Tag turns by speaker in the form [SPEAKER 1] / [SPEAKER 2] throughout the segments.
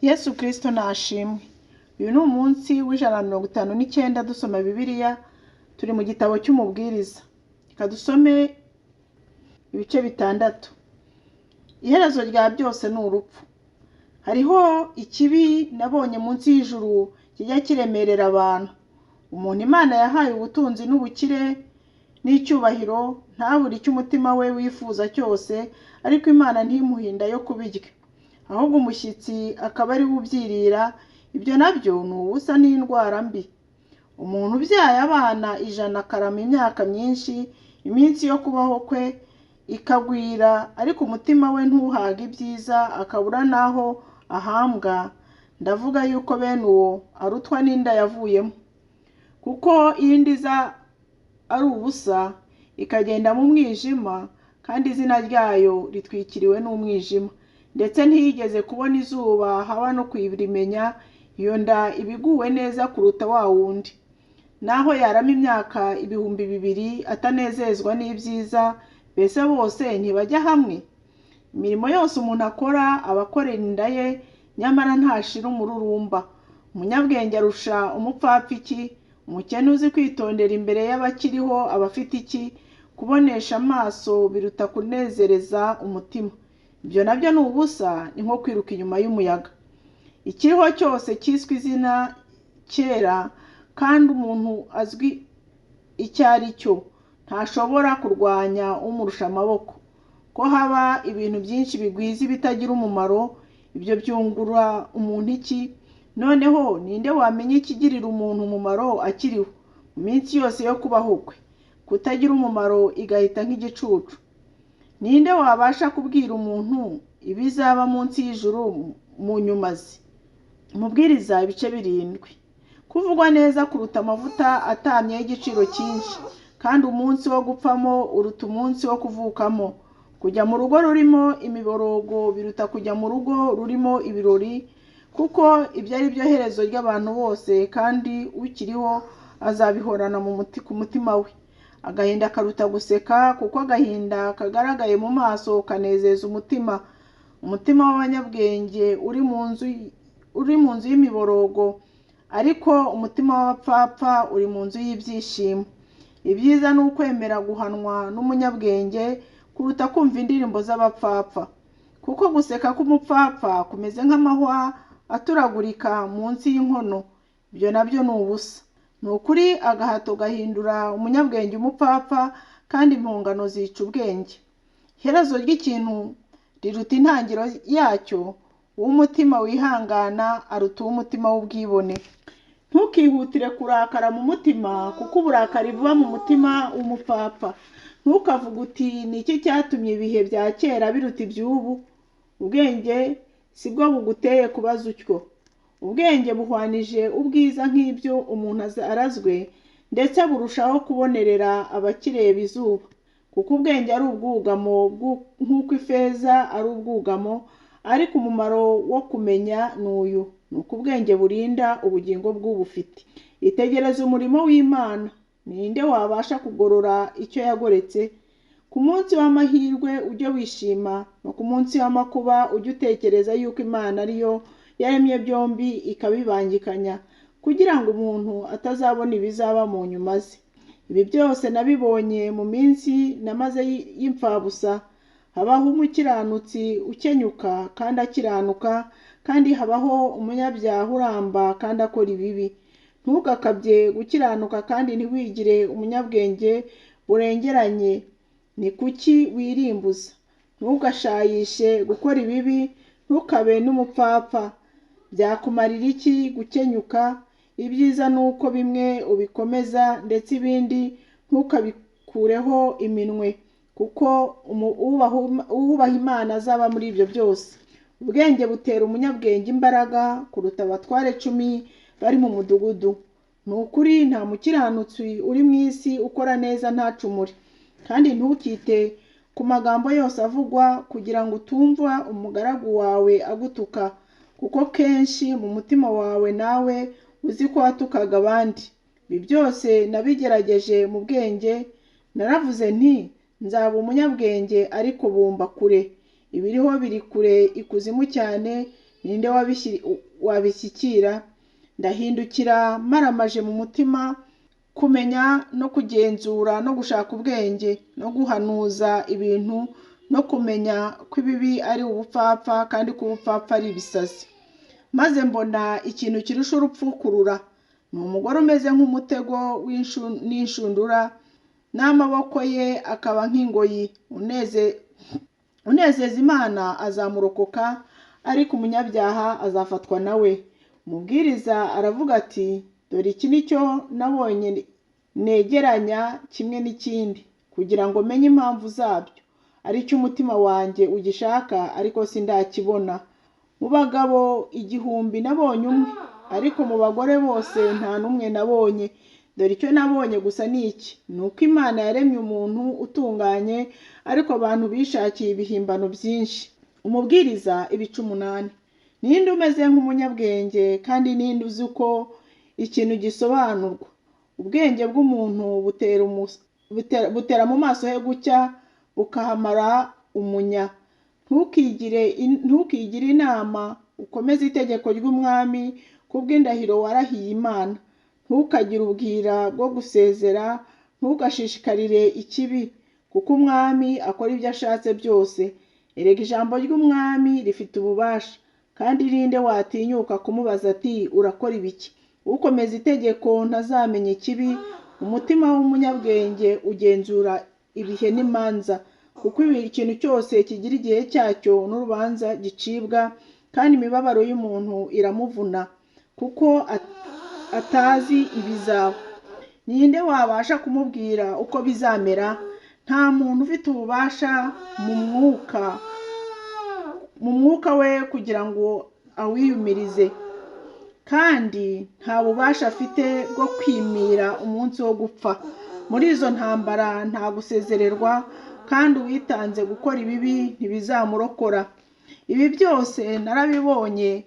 [SPEAKER 1] Yesu Kristo nashimwe. Uyu ni umunsi w'159 dusoma Bibiliya, turi mu gitabo cy'Umubwiriza. Reka dusome ibice 6. Iherezo rya byose ni urupfu. Hariho ikibi nabonye munsi y'ijuru kijya kiremerera abantu. Umuntu Imana yahaye ubutunzi n'ubukire n'icyubahiro, ntabure icyo umutima we wifuza cyose, ariko Imana ntimuhe inda yo kubirya, ahubwo umushyitsi akaba ari we ubyirira. Ibyo nabyo ni ubusa n'indwara mbi. Umuntu ubyaye abana 100 akarama imyaka myinshi, iminsi yo kubaho kwe ikagwira, ariko umutima we ntuhage ibyiza, akabura n'aho ahambwa. Ndavuga yuko bene uwo arutwa n'inda yavuyemo, kuko iyo inda iza ari ubusa ikagenda mu mwijima, kandi izina ryayo ritwikiriwe n'umwijima, ndetse ntiyigeze kubona izuba haba no kurimenya, iyo nda iba iguwe neza kuruta wa wundi. Naho yarama imyaka 2000 atanezezwa n'ibyiza, mbese bose ntibajya hamwe? Imirimo yose umuntu akora aba akorera inda ye, nyamara ntashira umururumba. Umunyabwenge arusha umupfapfa iki? Umukene uzi kwitondera imbere y'abakiriho aba afite iki? Kubonesha amaso biruta kunezereza umutima. Ibyo nabyo ni ubusa, ni nko kwiruka inyuma y'umuyaga. Ikiriho cyose cyiswe izina kera, kandi umuntu azwi icyo ari cyo, ntashobora kurwanya umurusha amaboko. Ko haba ibintu byinshi bigwiza ibitagira umumaro, ibyo byungura umuntu iki? Noneho ninde wamenya ikigirira umuntu umumaro akiriho mu minsi yose yo kubaho kwe? Kutagira umumaro igahita nk'igicucu. Ninde wabasha kubwira umuntu ibizaba munsi y'ijuru mu nyuma ze? Umubwiriza ibice 7. Kuvugwa neza kuruta amavuta atamye y'igiciro cyinshi, kandi umunsi wo gupfamo uruta umunsi wo kuvukamo. Kujya mu rugo rurimo imiborogo biruta kujya mu rugo rurimo ibirori, kuko ibyo ari byo herezo ry'abantu bose, kandi ukiriho azabihorana ku mutima we. Agahinda karuta guseka, kuko agahinda kagaragaye mu maso kanezeza umutima. Umutima w'abanyabwenge uri mu nzu y'imiborogo, ariko umutima w'abapfapfa uri mu nzu y'ibyishimo. Ibyiza ni ukwemera guhanwa n'umunyabwenge kuruta kumva indirimbo z'abapfapfa, kuko guseka k'umupfapfa kumeze nk'amahwa aturagurika munsi y'inkono. Ibyo nabyo ni ubusa. Ni ukuri agahato gahindura umunyabwenge umupfapfa, kandi impongano zica ubwenge. Iherezo ry'ikintu riruta intangiriro yacyo, uw'umutima wihangana aruta uw'umutima w'ubwibone. Ntukihutire kurakara mu mutima, kuko uburakari buba mu mutima w'umupfapfa. Ntukavuge uti ni iki cyatumye ibihe bya kera biruta iby'ubu? Ubwenge si bwo buguteye kubaza utyo. Ubwenge buhwanije ubwiza nk'ibyo umuntu arazwe, ndetse burushaho kubonerera abakireba izuba. Kuko ubwenge ari ubwugamo nk'uko ifeza ari ubwugamo, ariko umumaro wo kumenya ni uyu: ni uko ubwenge burinda ubugingo bw'ubufite. Itegereze umurimo w'Imana. Ninde wabasha kugorora icyo yagoretse? Ku munsi w'amahirwe ujye wishima, no ku munsi w'amakuba ujye utekereza yuko Imana ariyo yaremye byombi ikabibangikanya, kugira ngo umuntu atazabona ibizaba mu nyuma ze. Ibi byose nabibonye mu minsi namaze y'imfabusa. Habaho umukiranutsi ukenyuka kandi akiranuka, kandi habaho umunyabyaha uramba kandi akora ibibi. Ntugakabye gukiranuka kandi ntiwigire umunyabwenge burengeranye. Ni kuki wirimbuza? Ntugashayishe gukora ibibi, ntukabe n'umupfapfa. Byakumarira iki gukenyuka? Ibyiza ni uko bimwe ubikomeza, ndetse ibindi ntukabikureho iminwe, kuko uwubaha Imana azaba muri ibyo byose. Ubwenge butera umunyabwenge imbaraga kuruta abatware 10 bari mu mudugudu. Ni ukuri nta mukiranutsi uri mu isi ukora neza ntacumure. Kandi ntukite ku magambo yose avugwa, kugira ngo utumva umugaragu wawe agutuka, kuko kenshi mu mutima wawe nawe uzi ko watukaga abandi. Ibi byose nabigerageje mu bwenge, naravuze nti nzaba umunyabwenge, ariko bumba kure. Ibiriho biri kure ikuzimu cyane, Ninde wabishyikira? Ndahindukira maramaje mu mutima kumenya no kugenzura no gushaka ubwenge no guhanuza ibintu no kumenya ko ibibi ari ubupfapfa kandi ko ubupfapfa ari ibisazi. Maze mbona ikintu kirusha urupfu kurura, ni umugore umeze nk'umutego n'inshundura, n'amaboko ye akaba nk'ingoyi. Unezeza Imana azamurokoka, ariko umunyabyaha azafatwa na we. Umubwiriza aravuga ati: dore iki ni cyo nabonye negeranya kimwe n'ikindi, kugira ngo menye impamvu zabyo, aricyo umutima wanjye ugishaka, ariko sindakibona. Mu bagabo 1000 nabonye umwe, ariko mu bagore bose nta n'umwe nabonye. Dore icyo nabonye gusa ni iki: ni uko Imana yaremye umuntu utunganye, ariko abantu bishakiye ibihimbano byinshi. Umubwiriza ibice 8. Ninde umeze nk'umunyabwenge, kandi ninde uzi uko ikintu gisobanurwa? Ubwenge bw'umuntu butera mu maso he gucya, bukahamara umunya. Ntukigire inama, ukomeze itegeko ry'umwami kubw'indahiro warahiye Imana. Ntukagire ubwira bwo gusezera, ntugashishikarire ikibi, kuko umwami akora ibyo ashatse byose. Erega ijambo ry'umwami rifite ububasha, kandi ninde watinyuka kumubaza ati: urakora ibiki? Ukomeza itegeko ntazamenya ikibi. Umutima w'umunyabwenge ugenzura ibihe n'imanza, kuko ikintu cyose kigira igihe cyacyo n'urubanza gicibwa, kandi imibabaro y'umuntu iramuvuna, kuko atazi ibizaba. Ninde wabasha kumubwira uko bizamera? Nta muntu ufite ububasha mu mwuka we kugira ngo awiyumirize, kandi nta bubasha afite bwo kwimira umunsi wo gupfa. Muri izo ntambara nta gusezererwa, kandi uwitanze gukora ibibi ntibizamurokora. Ibi byose narabibonye,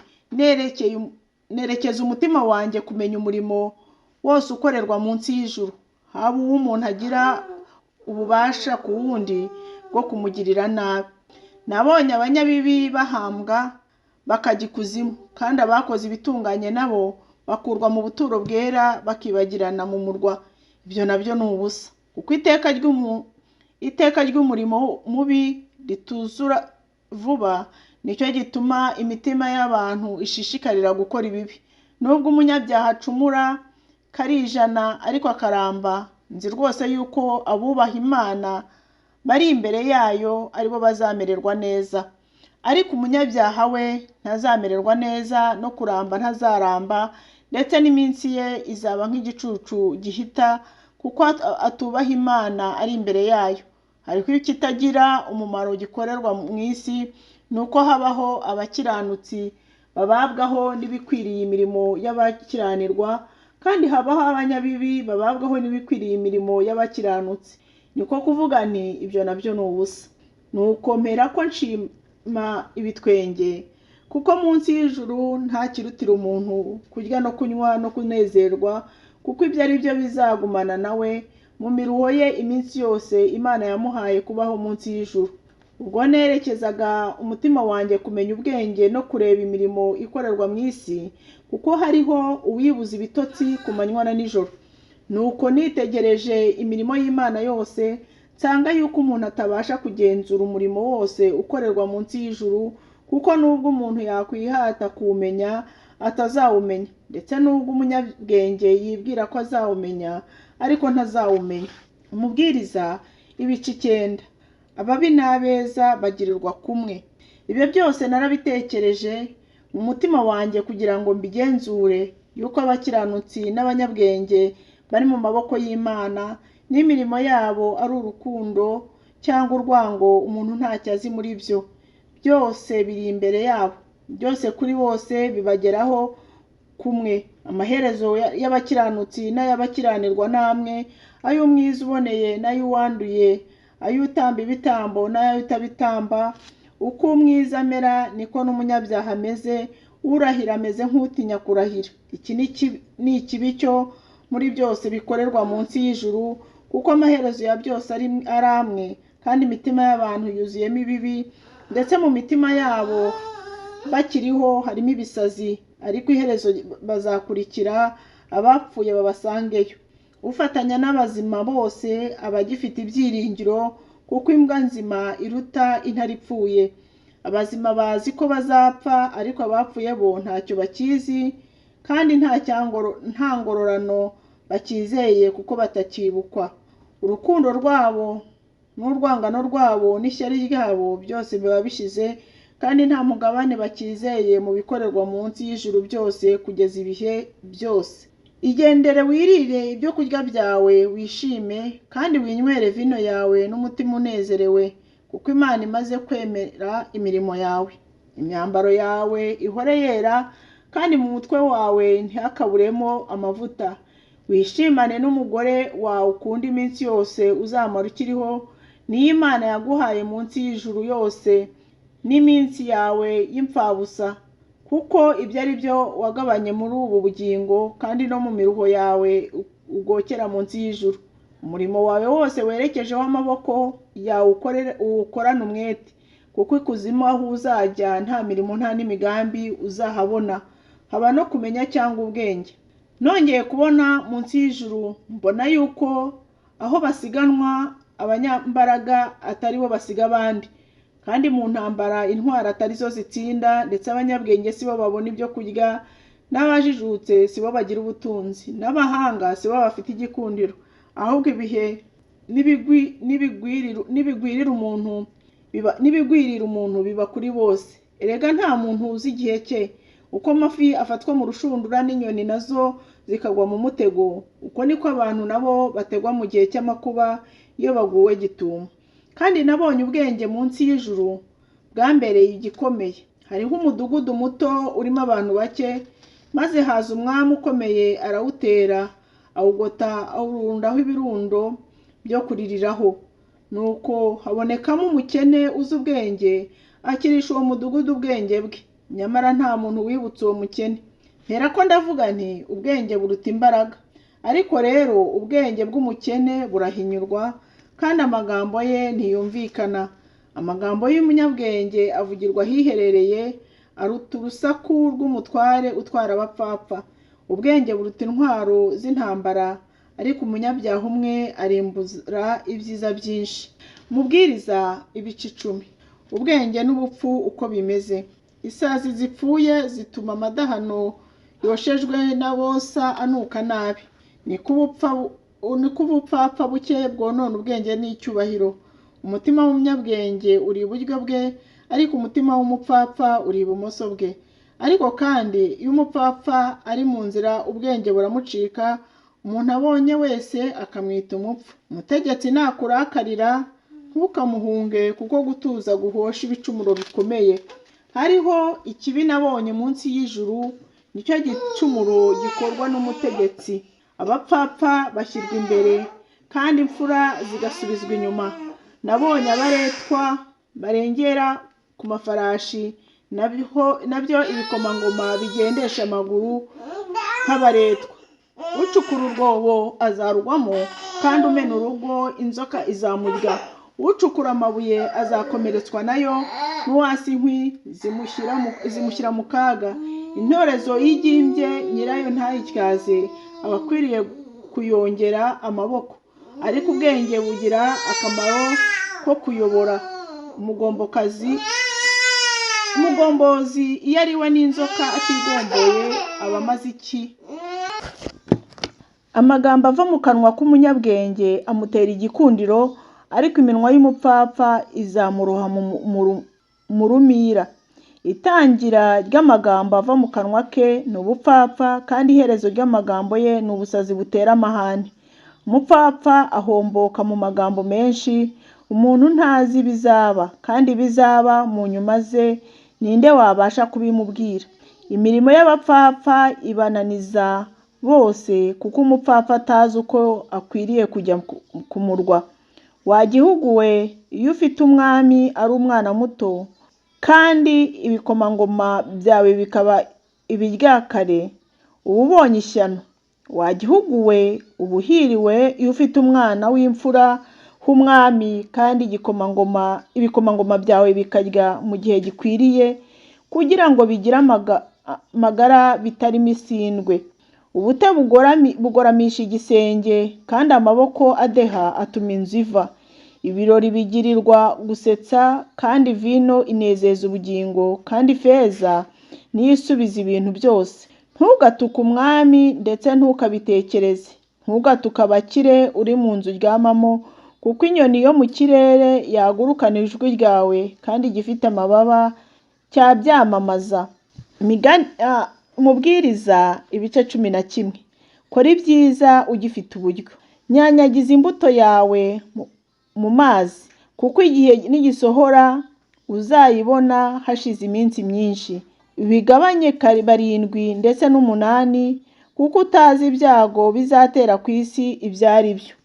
[SPEAKER 1] nerekeza umutima wanjye kumenya umurimo wose ukorerwa munsi y'ijuru, haba uw'umuntu agira ububasha ku wundi bwo kumugirira nabi. Nabonye abanyabibi bahambwa bakajya ikuzimu, kandi abakoze ibitunganye nabo bakurwa mu buturo bwera bakibagirana mu murwa. Ibyo nabyo ni ubusa, kuko iteka ry'umurimo mubi rituzura vuba. Nicyo gituma imitima y'abantu ishishikarira gukora ibibi. Nubwo umunyabyaha acumura karijana ariko akaramba, nzi rwose yuko abubaha Imana bari imbere yayo aribo bazamererwa neza. Ariko umunyabyaha we ntazamererwa neza, no kuramba ntazaramba, ndetse n'iminsi ye izaba nk'igicucu gihita, kuko atubaha Imana ari imbere yayo. Ariko ikitagira umumaro gikorerwa mu isi ni uko habaho abakiranutsi bababwaho n'ibikwiriye imirimo y'abakiranirwa, kandi habaho abanyabibi bababwaho n'ibikwiriye imirimo y'abakiranutsi. Niko kuvuga nti: ibyo nabyo ni ubusa. Nuko mpera ko nshima ibitwenge, kuko munsi y'ijuru nta kirutira umuntu kurya no kunywa no kunezerwa, kuko ibyo ari byo bizagumana nawe mu miruho ye iminsi yose Imana yamuhaye kubaho munsi y'ijuru. Ubwo nerekezaga umutima wanjye kumenya ubwenge no kureba imirimo ikorerwa mu isi, kuko hariho uwibuza ibitotsi ku manywa na nijoro. Nuko nitegereje imirimo y'Imana yose, nsanga yuko umuntu atabasha kugenzura umurimo wose ukorerwa munsi y'ijuru, kuko nubwo umuntu yakwihata kuwumenya atazawumenya, ndetse nubwo umunyabwenge yibwira ko azawumenya, ariko ntazawumenya. Umubwiriza ibice 9. Ababi n'abeza bagirirwa kumwe. Ibyo byose narabitekereje mu mutima wanjye kugira ngo mbigenzure, yuko abakiranutsi n'abanyabwenge bari mu maboko y'Imana, n'imirimo yabo ari urukundo cyangwa urwango, umuntu ntacyo azi muri byo. Byose biri imbere yabo, byose kuri bose bibageraho kumwe. Amaherezo y'abakiranutsi n'ay'abakiranirwa namwe, ay'umwiza uboneye n'ay'uwanduye, ay'utamba ibitambo n'ay'utabitamba. Uko umwiza amera niko n'umunyabyaha ameze, urahira ameze nk'utinya kurahira. Iki ni ikibi cyo muri byose bikorerwa munsi y'ijuru, kuko amaherezo ya byose ari amwe, kandi imitima y'abantu yuzuyemo ibibi, ndetse mu mitima yabo Bakiriho harimo ibisazi, ariko iherezo bazakurikira abapfuye babasangeyo. Ufatanya n'abazima bose aba agifite ibyiringiro, kuko imbwa nzima iruta intare ipfuye. Abazima bazi ko bazapfa, ariko abapfuye bo ntacyo bakizi, kandi nta ngororano bakizeye kuko batakibukwa. Urukundo rwabo n'urwangano rwabo n'ishyari ryabo byose biba bishize, kandi nta mugabane bakizeye mu bikorerwa munsi y'ijuru byose kugeza ibihe byose. Igendere wirire ibyo kurya byawe wishime, kandi winywere vino yawe n'umutima unezerewe, kuko Imana imaze kwemera imirimo yawe. Imyambaro yawe ihore yera, kandi mu mutwe wawe ntihakaburemo amavuta. Wishimane n'umugore wawe ukunda iminsi yose uzamara ukiriho, niyo Imana yaguhaye munsi y'ijuru yose, n'iminsi yawe y'imfabusa, kuko ibyo ari byo wagabanye muri ubu bugingo, kandi no mu miruho yawe ugokera munsi y'ijuru. Umurimo wawe wose werekejeho amaboko yawe uwukorane umwete, kuko ikuzimu aho uzajya nta mirimo nta n'imigambi uzahabona, haba no kumenya cyangwa ubwenge. Nongeye kubona munsi y'ijuru, mbona yuko aho basiganwa abanyambaraga atari bo basiga abandi, kandi mu ntambara intwari atari zo zitsinda, ndetse abanyabwenge si bo babona ibyo kurya, n'abajijutse si bo bagira ubutunzi, n'abahanga si bo bafite igikundiro, ahubwo ibihe n'ibigwirira umuntu biba kuri bose. Erega nta muntu uzi igihe cye. Uko amafi afatwa mu rushundura n'inyoni nazo zikagwa mu mutego, uko niko abantu nabo bategwa mu gihe cy'amakuba iyo baguwe gitumo. Kandi nabonye ubwenge munsi y'ijuru bwambereye igikomeye. Hariho umudugudu muto urimo abantu bake, maze haza umwami ukomeye arawutera, awugota awurundaho ibirundo byo kuririraho. Nuko habonekamo umukene uzi ubwenge, akirisha uwo mudugudu ubwenge bwe. Nyamara nta muntu wibutse uwo mukene. Mperako ndavuga nti ubwenge buruta imbaraga. Ariko rero ubwenge bw'umukene burahinyurwa, kandi amagambo ye ntiyumvikana. Amagambo y'umunyabwenge avugirwa ahiherereye, aruta urusaku rw'umutware utwara abapfapfa. Ubwenge buruta intwaro z'intambara, ariko umunyabyaha umwe arimbura ibyiza byinshi. Mubwiriza ibice 10. Ubwenge n'ubupfu uko bimeze. Isazi zipfuye zituma amadahano yoshejwe n'abosa anuka nabi. Niko ubupfapfa buke bwonona ubwenge n'icyubahiro. Umutima w'umunyabwenge uri iburyo bwe, ariko umutima w'umupfapfa uri ibumoso bwe. Ariko kandi iyo umupfapfa ari mu nzira ubwenge buramucika, umuntu abonye wese akamwita umupfu. Umutegetsi nakurakarira ntukamuhunge, kuko gutuza guhosha ibicumuro bikomeye. Hariho ikibi nabonye munsi y'ijuru, nicyo gicumuro gikorwa n'umutegetsi. Abapfapfa bashyirwa imbere, kandi imfura zigasubizwa inyuma. Nabonye abaretwa barengera ku mafarashi, nabyo ibikomangoma bigendesha amaguru nk'abaretwa. Ucukura urwobo azarugwamo, kandi umena urugo inzoka izamurya. Ucukura amabuye azakomeretswa nayo, n'uwasa inkwi zimushyira mu kaga. Intorezo y'igimbye nyirayo ntayityaze, aba akwiriye kuyongera amaboko. Ariko ubwenge bugira akamaro ko kuyobora. Umugombozi iyo ariwe n'inzoka atigomboye aba amaze iki? Amagambo ava mu kanwa k'umunyabwenge amutera igikundiro, ariko iminwa y'umupfapfa izamuroha mu rumira. Itangira ry'amagambo ava mu kanwa ke ni ubupfapfa, kandi iherezo ry'amagambo ye ni ubusazi butera amahane. Umupfapfa ahomboka mu magambo menshi, umuntu ntazi ibizaba, kandi ibizaba mu nyuma ze ninde wabasha kubimubwira? Imirimo y'abapfapfa ibananiza bose, kuko umupfapfa atazi uko akwiriye kujya ku murwa. Wa gihugu we, iyo ufite umwami ari umwana muto, kandi ibikomangoma byawe bikaba ibiryakare, uba ubonye ishyano. Wa gihugu we, uba uhiriwe iyo ufite umwana w'imfura h'umwami, kandi ibikomangoma byawe bikarya mu gihe gikwiriye, kugira ngo bigire amagara bitarimo isindwe. Ubute bugoramisha igisenge, kandi amaboko adeha atuma inzu iva. Ibirori bigirirwa gusetsa, kandi vino inezeza ubugingo, kandi ifeza niyo isubiza ibintu byose. Ntugatuke umwami ndetse ntukabitekereze, ntugatuke abakire uri mu nzu uryamamo, kuko inyoni yo mu kirere yagurukana ijwi ryawe, kandi igifite amababa cyabyamamaza. Umubwiriza ibice 11. Kora ibyiza ugifite uburyo, nyanyagiza imbuto yawe mu mazi, kuko igihe nigisohora uzayibona hashize iminsi myinshi. Bigabanye barindwi ndetse n'umunani, kuko utazi ibyago bizatera ku isi ibyo ari byo.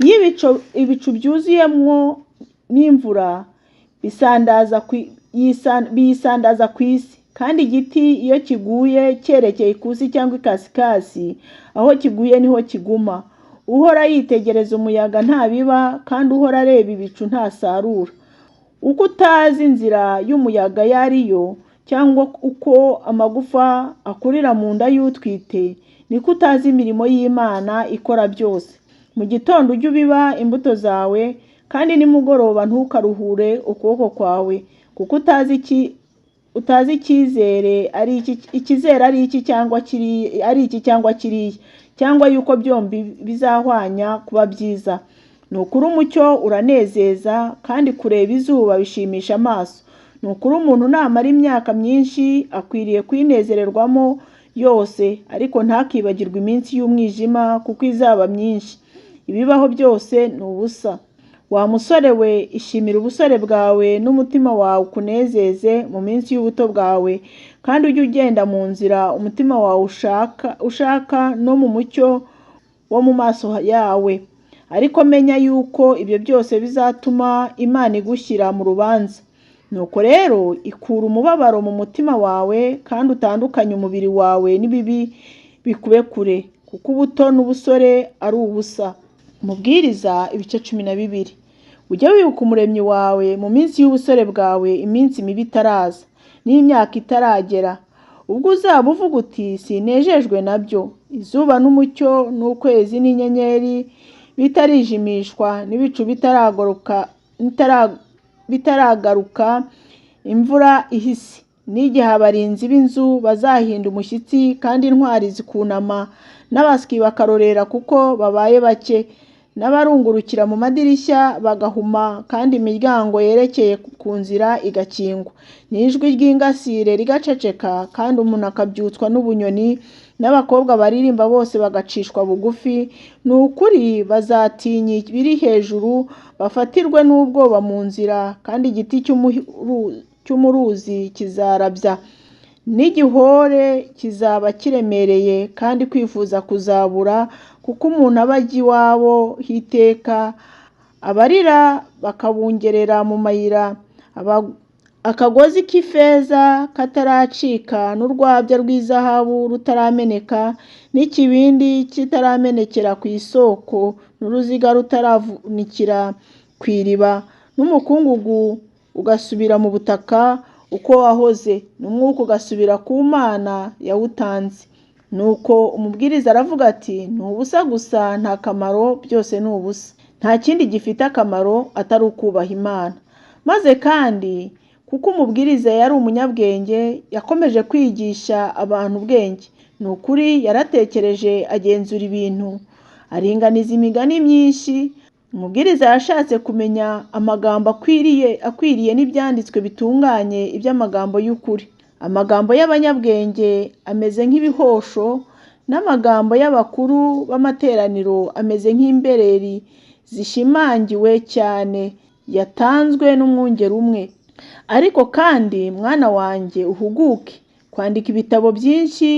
[SPEAKER 1] Iyo ibicu byuzuyemwo n'imvura biyisandaza ku isi, kandi igiti iyo kiguye cyerekeye ikusi cyangwa ikasikasi, aho kiguye niho kiguma. Uhora yitegereza umuyaga ntabiba, kandi uhora areba ibicu ntasarura. Uko utazi inzira y'umuyaga iyo ari yo, cyangwa uko amagufa akurira mu nda y'utwite, niko utazi imirimo y'Imana ikora byose. Mu gitondo ujye ubiba imbuto zawe, kandi nimugoroba ntukaruhure ukuboko kwawe, kuko utazi icyizere ari iki, ikizera ari iki cyangwa kiriya, ari iki cyangwa kiriya, cyangwa yuko byombi bizahwanya kuba byiza. Ni ukuri umucyo uranezeza, kandi kureba izuba bishimisha amaso. Ni ukuri umuntu namara imyaka myinshi akwiriye kuyinezererwamo yose, ariko ntakibagirwe iminsi y'umwijima, kuko izaba myinshi. Ibibaho byose ni ubusa. Wa musore we, ishimira ubusore bwawe, n'umutima wawe ukunezeze mu minsi y'ubuto bwawe, kandi ujye ugenda mu nzira umutima wawe ushaka no mu mucyo wo mu maso yawe. Ariko menya yuko ibyo byose bizatuma Imana igushyira mu rubanza. Nuko rero ikura umubabaro mu mutima wawe, kandi utandukanye umubiri wawe n'ibibi bikube kure, kuko ubuto n'ubusore ari ubusa. Umubwiriza ibice 12. Ujye wibuka Umuremyi wawe mu minsi y'ubusore bwawe, iminsi mibi itaraza n'imyaka itaragera, ubwo uzaba uvuga uti: "Sinejejwe nabyo," izuba n'umucyo n'ukwezi n'inyenyeri bitarijimishwa, n'ibicu bitaragaruka imvura ihise, n'igihe abarinzi b'inzu bazahinda umushyitsi, kandi intwari zikunama, n'abasyi bakarorera kuko babaye bake, n'abarungurukira mu madirishya bagahuma, kandi imiryango yerekeye ku nzira igakingwa, n'ijwi ry'ingasire rigaceceka, kandi umuntu akabyutswa n'ubunyoni, n'abakobwa baririmba bose bagacishwa bugufi. Ni ukuri bazatinya ibiri hejuru, bafatirwe n'ubwoba mu nzira, kandi igiti cy'umuruzi kizarabya, n'igihore kizaba kiremereye, kandi kwifuza kuzabura, kuko umuntu aba ajya iwabo h'iteka. Abarira bakabungerera mu mayira, akagozi k'ifeza kataracika, n'urwabya rw'izahabu rutarameneka, n'ikibindi kitaramenekera ku isoko, n'uruziga rutaravunikira ku iriba, n'umukungugu ugasubira mu butaka uko wahoze, n'umwuka ugasubira ku Mana yawutanze. Nuko umubwiriza aravuga ati: "Ni ubusa gusa, nta kamaro, byose ni ubusa, nta kindi gifite akamaro atari ukubaha Imana." Maze kandi kuko umubwiriza yari umunyabwenge, yakomeje kwigisha abantu ubwenge. Ni ukuri yaratekereje, agenzura ibintu, aringaniza imigani myinshi. Umubwiriza yashatse kumenya amagambo akwiriye n'ibyanditswe bitunganye iby'amagambo y'ukuri. Amagambo y'abanyabwenge ameze nk'ibihosho, n'amagambo y'abakuru b'amateraniro ameze nk'imbereri zishimangiwe cyane, yatanzwe n'umwungeri umwe. Ariko kandi, mwana wanjye, uhuguke. Kwandika ibitabo byinshi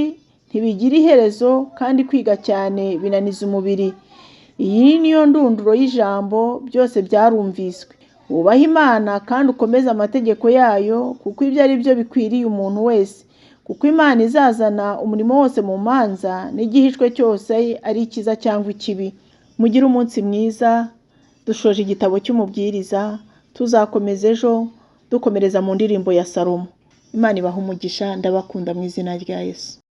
[SPEAKER 1] ntibigira iherezo, kandi kwiga cyane binaniza umubiri. Iyi niyo ndunduro y'ijambo, byose byarumviswe. Wubahe Imana kandi ukomeze amategeko yayo, kuko ibyo ari byo bikwiriye umuntu wese. Kuko Imana izazana umurimo wose mu manza, n'igihishwe cyose, ari icyiza cyangwa ikibi. Mugire umunsi mwiza. Dushoje igitabo cy'Umubwiriza, tuzakomeza ejo dukomereza mu ndirimbo ya Salomo. Imana ibaha umugisha, ndabakunda mu izina rya Yesu.